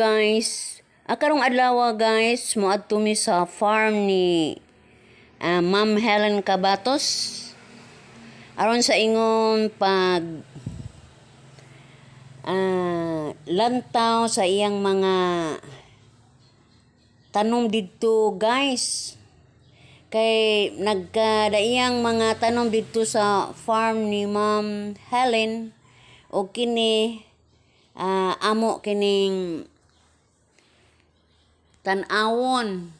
Guys. Karong adlaw, guys, moadto mi sa farm ni Ma'am Helen Cabatos. Aron sa ingon pag lantaw sa iyang mga tanom didto, guys. Kay nagkadaiyang mga tanom didto sa farm ni Ma'am Helen o kini amo kining tan-awon.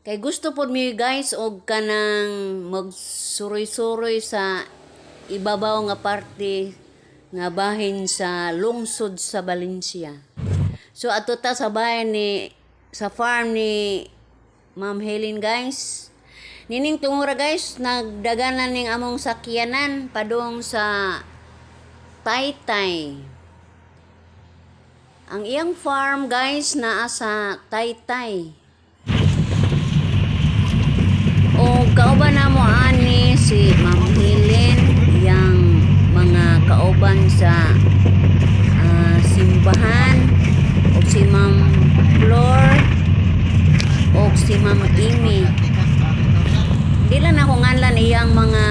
Kay gusto pod mi, guys, og kanang magsuroy-suroy sa ibabaw nga parte nga bahin sa lungsod sa Valencia. So ato ta sa bahay ni sa farm ni Ma'am Helen, guys. Nining tungura, guys, nagdaganan ning among sakyanan padung sa Taytay. Ang iyang farm, guys, naa sa Taytay. O kauban namo ani si Ma'am Helen, iyang mga kauban sa simbahan, og si Ma'am Flor og si Ma'am Amy. Di lang ako nganlan iyang mga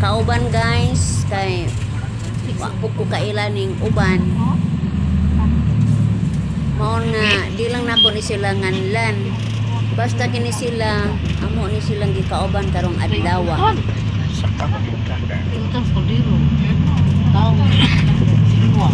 kauban, guys, kay wa po ko kaila ning uban. Mao nga di lang nako ni sila nganlan. Basta kini sila amo ni silang gikauban karong adlaw. Utang sa kaldero. Tao. Sino?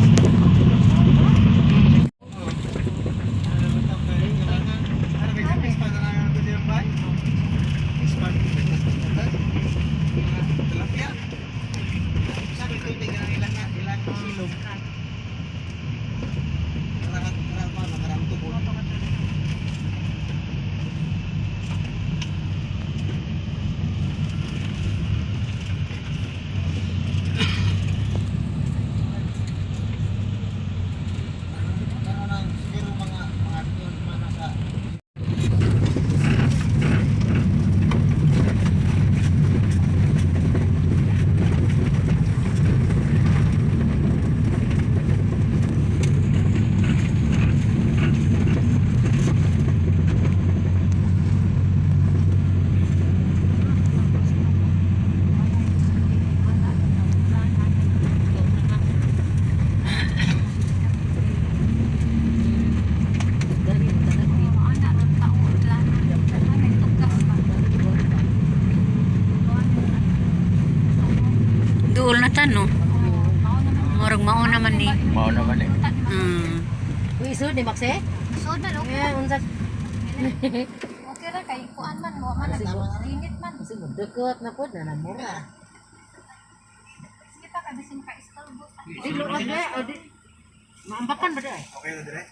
Duol na ta, no. Murag mao naman ni. Mao naman eh. Uy, sud ni Maxe? Sud man, okay. Eh, unsa? Okay ra kay kuan man mo man init man. Kasi mo dukot na pod na namura. Sige pa kay bisin ka istorbo sa. Di luwas na, o di. Maambakan ba di? Okay na dire?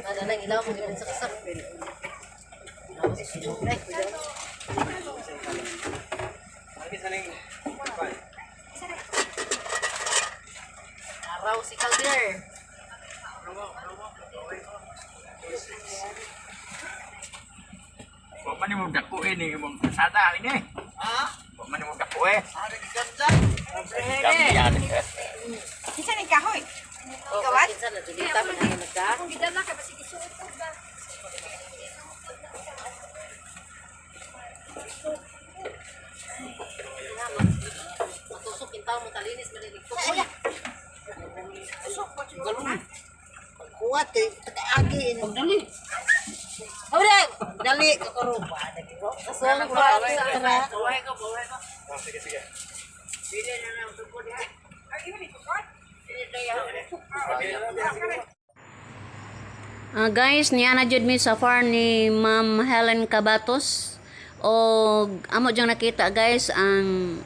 Ano nang ilaw mo gipin saksak. Araw si Calder. Wa man mo dako eh ni imong kasada ini. Ha? Wa man mo dako eh. Gamyan. Kinsa ni kahoy? Ikaw kinsa na dulita man ang nagka. Kung gidala kay basig isuot ba. Matusok intaw mo talinis man ni ko. Kuat kay taga-agi. Dali. Ore, dali kakuruba. Kasong pa sa Sige, sige. Guys, niya na jud mi sa farm ni Ma'am Helen Cabatos. O amo jang nakita, guys, ang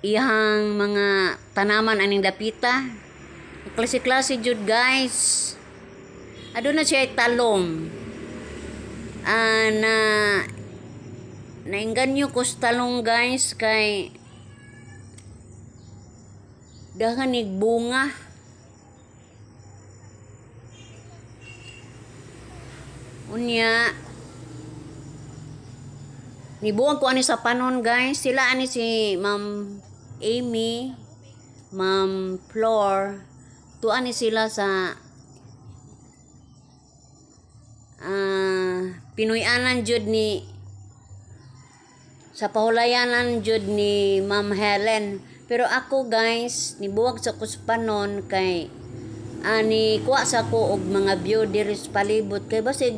iyang mga tanaman aning dapita. Klase-klase jud, guys. Aduna siya talong. Na nainganyo ko sa talong, guys, kay Daghan nig bunga. Unya, nibuwag ko ani sa panon, guys. Sila ani si Ma'am Amy, Ma'am Flor. Tuan ni sila sa Pinoy-anan jud ni sa pahulayanan jud ni Ma'am Helen. Pero ako, guys, nibuwag sa ko sa panon kay ani kuha sa ko og mga view diri sa palibot kay basig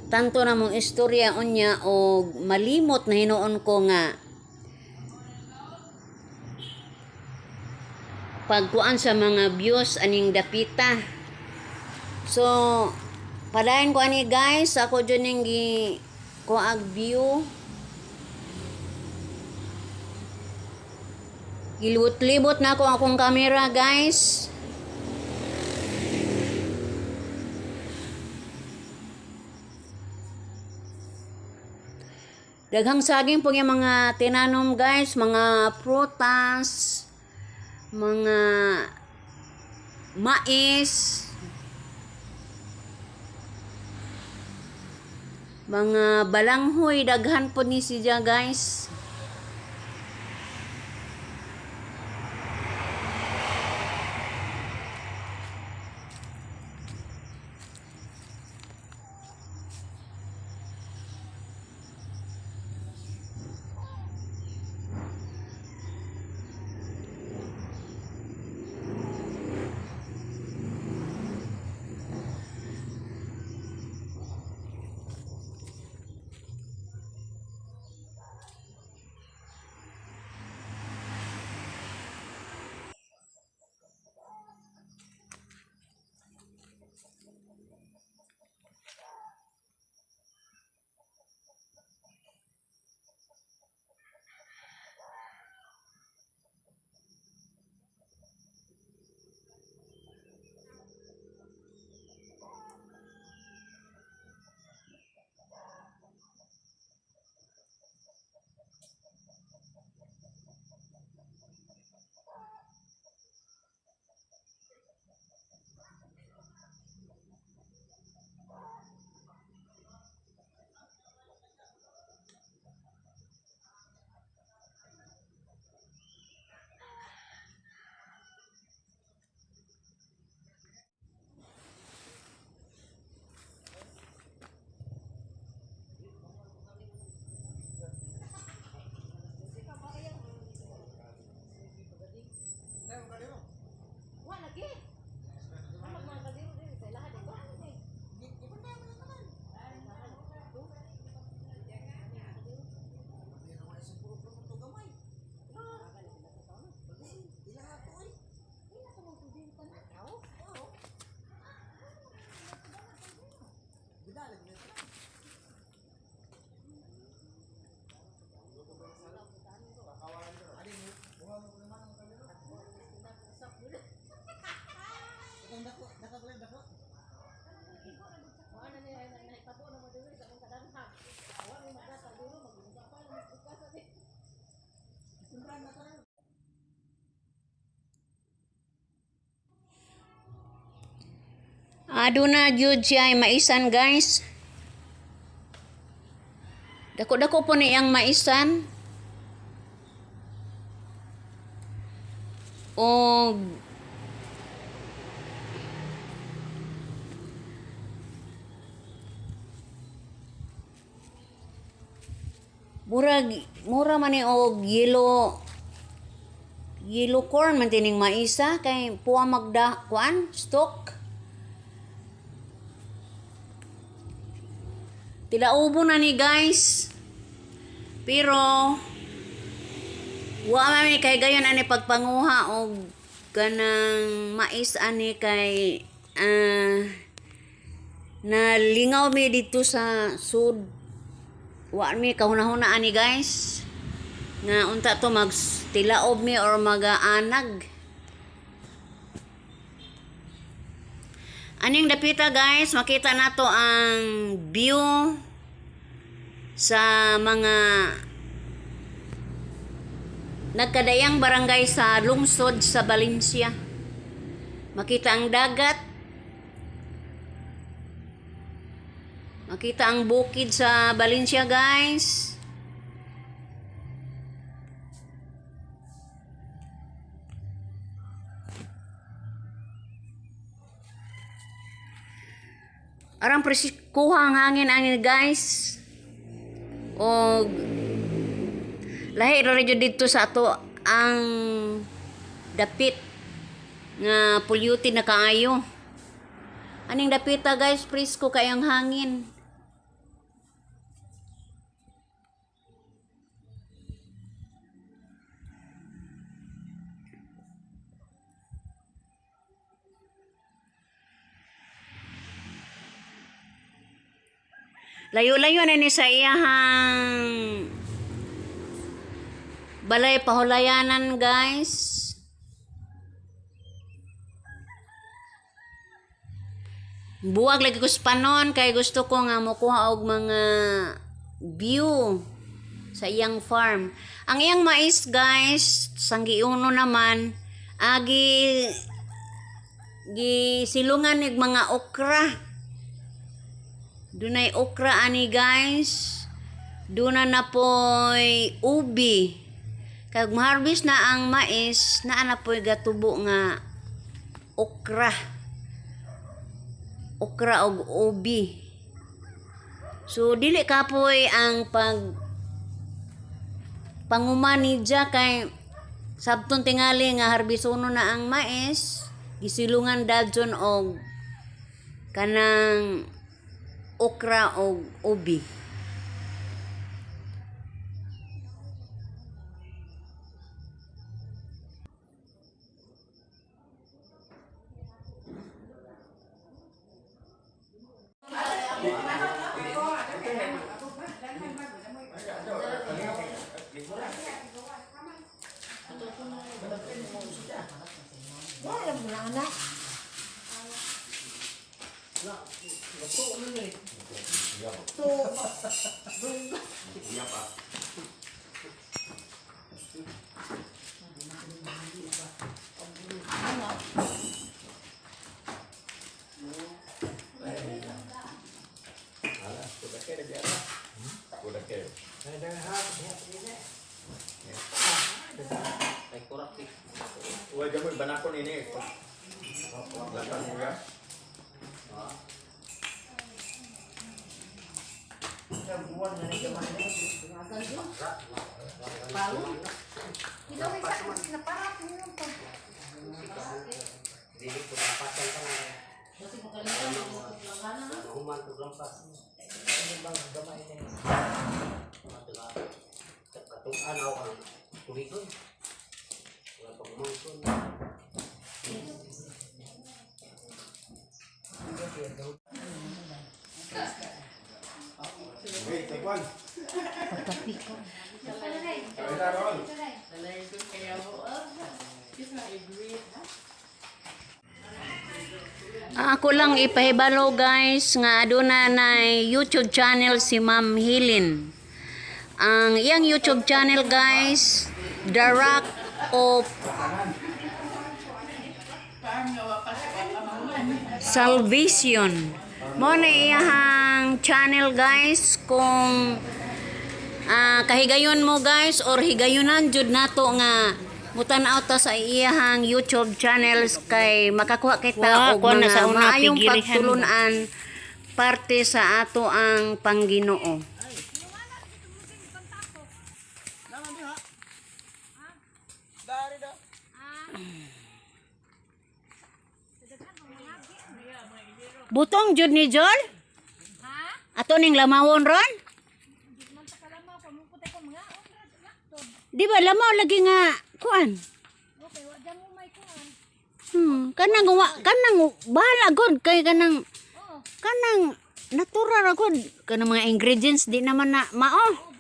tanto na mong istorya unya og malimot na hinuon ko nga pagkuan sa mga views aning dapita. So, padayon ko ani, guys, ako jud ning gi kuag view. Gilibot-libot na ako akong camera, guys. Daghang saging po yung mga tinanom, guys, mga prutas, mga mais, mga balanghoy, daghan po ni siya, guys. Wa lagi. Ano mga kaldero diri sa ilaha dito? Aduna jud siya ay maisan, guys. Dako-dako po ni iyang maisan. Og murag mura man ni og yellow yellow corn man tining maisa kay puwa magda kuan stock. Tilaubo na ni, guys. Pero wa man mi kay gayon ani pagpanguha og kanang mais ani kay nalingaw mi dito sa sud. Wa mi kahuna-huna ani, guys. Nga unta to mag tilaob mi or magaanag. Aning dapita, guys, makita nato ang view sa mga Nagkadayang barangay sa lungsod sa Valencia. Makita ang dagat. Makita ang bukid sa Valencia, guys. Arang kuha ang hangin ani, guys. Og lahi ra jud didto sa ato ang dapit nga polluted na kaayo. Aning dapita, guys, presko kay ang hangin. Layo-layo na ni sa iyahang balay pahulayanan, guys. Buwag lagi ko sa panon kay gusto ko nga mokuha og mga view sa iyang farm. Ang iyang mais, guys, sanggiuno naman agi gisilungan nig mga okra. Dunay okra ani, guys. Duna na po'y ubi. Kag maharvest na ang mais, naa na po'y gatubo nga okra. Okra og ubi. So dili kapoy ang pag panguma niya kay sabton tingali nga harbisono na ang mais, gisilungan dadyon og kanang okra og ubi. Wala mo na anak. Uy, gamoy banakon ini. Lapan mo ya. Ito may sa naparat mo yung pag Hey, take one. Kaya ron. Ako lang ipahibalo, guys, nga aduna na YouTube channel si Ma'am Helen. Ang iyang YouTube channel, guys, The Rock of Salvation. Mo na iyang channel, guys, kung kahigayon mo, guys, or higayonan jud nato nga mutan-aw ta sa iyahang YouTube channels kay makakuha kita Wa, og kuha na mga sa una, maayong pigirihan. pagtulunan parte sa ato ang Pangginoo. Butong jud ni Jol? Ato ning lamawon ron? Di ba lamaw lagi nga kuan? Okay, wa dyan mo may kuan. Kanang wa kanang bahala gud kay kanang kanang natural ra gud kanang mga ingredients di naman na mao.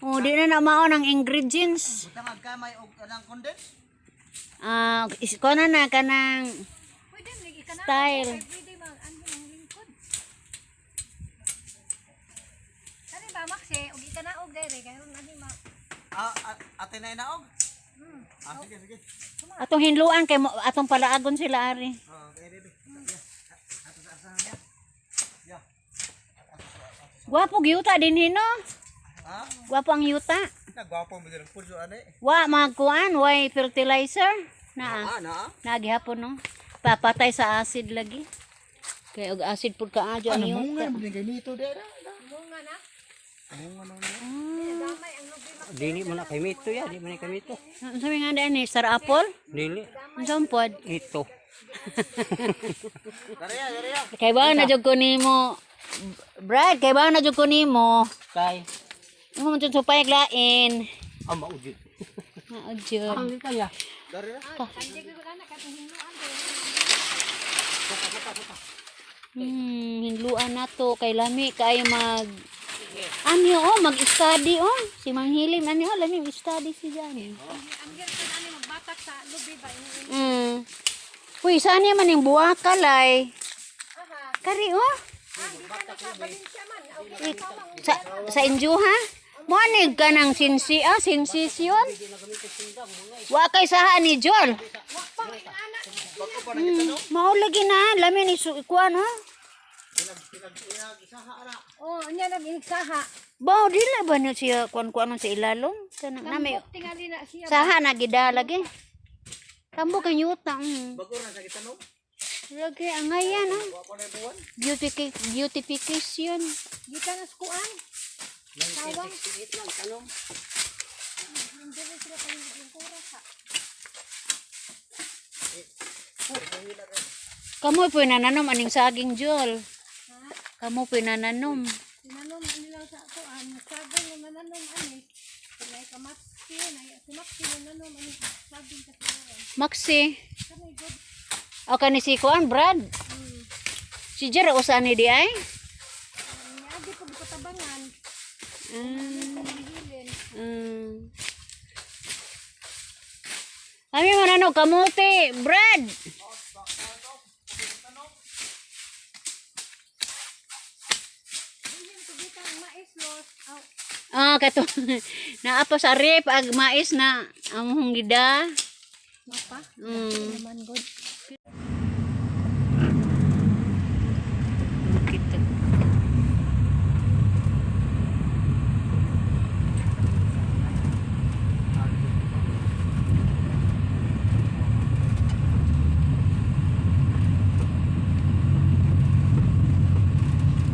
Oh, di na na mao ng ingredients. Butang gamay og kanang condense. Ah, kuan na na kanang Pwede man ikana. style. Pwede man ano ang lingkod. Kani ba Max eh, og ikanaog dere kay ron ani ma. Ah, ate na inaog. Ah, sige, sige. Atong hinluan kay atong palaagon sila ari. Ah, kay baby. Gwapo gyuta din hino. Ha? Gwapo ang yuta. Nagwapo mo din ang pulso ani. Wa magkuan, way fertilizer. Naa. Ah, na. Naa gihapon no. Papatay sa acid lagi. Kay og acid pud kaayo ang Ano yuta. mo din kay nito dera. Munga na. Munga na. Damay ang lubi. Dili mo na kay mito ya, di mo na kay mito. Unsa may nga daan ni Star Apple? Dili. Unsa man pod? Ito. Dareya, dareya. Kay ba na jud ko nimo Brad, kay ba na jud ko nimo? Kay Imo man jud supay lain. ah maujud. Mao jud. Ang kaya. Dareya. Hinluan na to kay lami kaayo mag Ani oh, mag-study oh. Si Manghilim ani oh, lami mag-study si Johnny. Ang girl ani magbatak sa lubi ba ini. Uy, saan niya man yung buwakal ay? Kari oh. Ah, di ka nakabalin siya man. Okay, Sa injuha? Mo ani ka ng sinsi ah, sinsisyon? Wa kay saha ni Jol. Mao lagi na, lami ni su kuan oh. Oh, nya nag inigsaha. Bao dili ba niya siya kuan-kuan sa ilalom? Kanang na may Tingali na siya. saha na gida lagi. Tambo kay yuta. Bago ra sa gitanom. Lagi angayan ah. Wa pa na buwan. Beautification. Gikan na sa kuan. Tawang. Kamu po nananom aning saging Jol. Kamu po nananom. Tinanom nila sa kuan, saging na nananom ani. Nay kamatsi, nay sumaksi na nanom ani saging sa kuan. Maxi. Kani good. O kani si kuan Brad. Si Jer usa ni di ay? Niagi pag patabangan, hilin. Kami man ano kamote, Brad. Bilhin ko dito ang mais los. Aw, Ah, kato. Naa pa sa rep ag mais na among gida. mapa. Naman good. Bukit.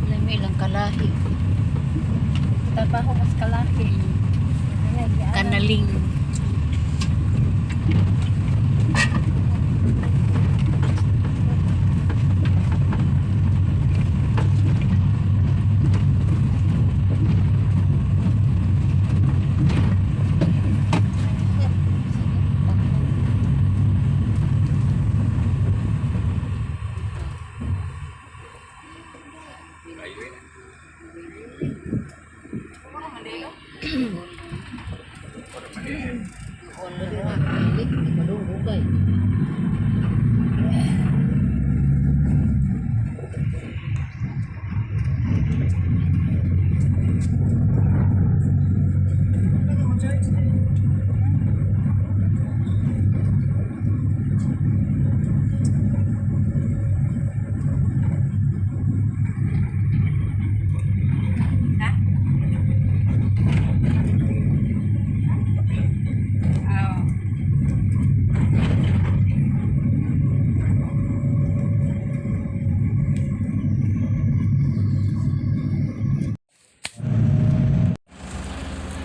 Lami lang kalahi. Trabaho mas kalaki. Kaya gianan. Kanaling.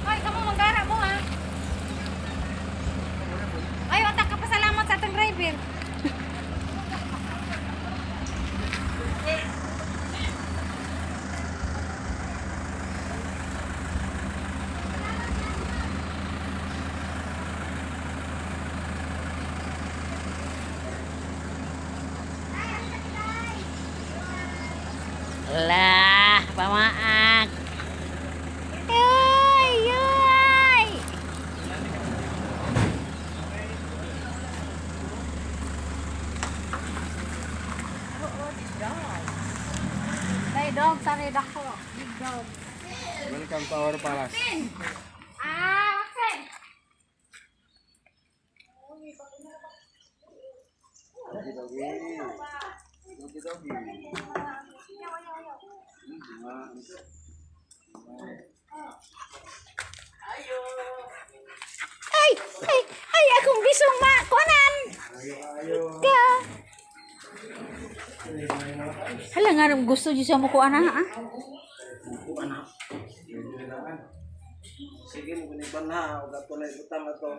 Hoy, kamo manggara mo ha. Ay, otak ka pasalamat sa atong driver. Lah, pamaak. Ay, ay. Ay, dog, sorry, dako. Big dog. Welcome to our palace. Ah, Maxine. Doggy doggy. Doggy doggy. Ay, ay, ay, akong bisong makunan. Ka. Hala nga gusto jud siya mo kuan ha. Sige mo guniban ha, ug ato na ibutang ato.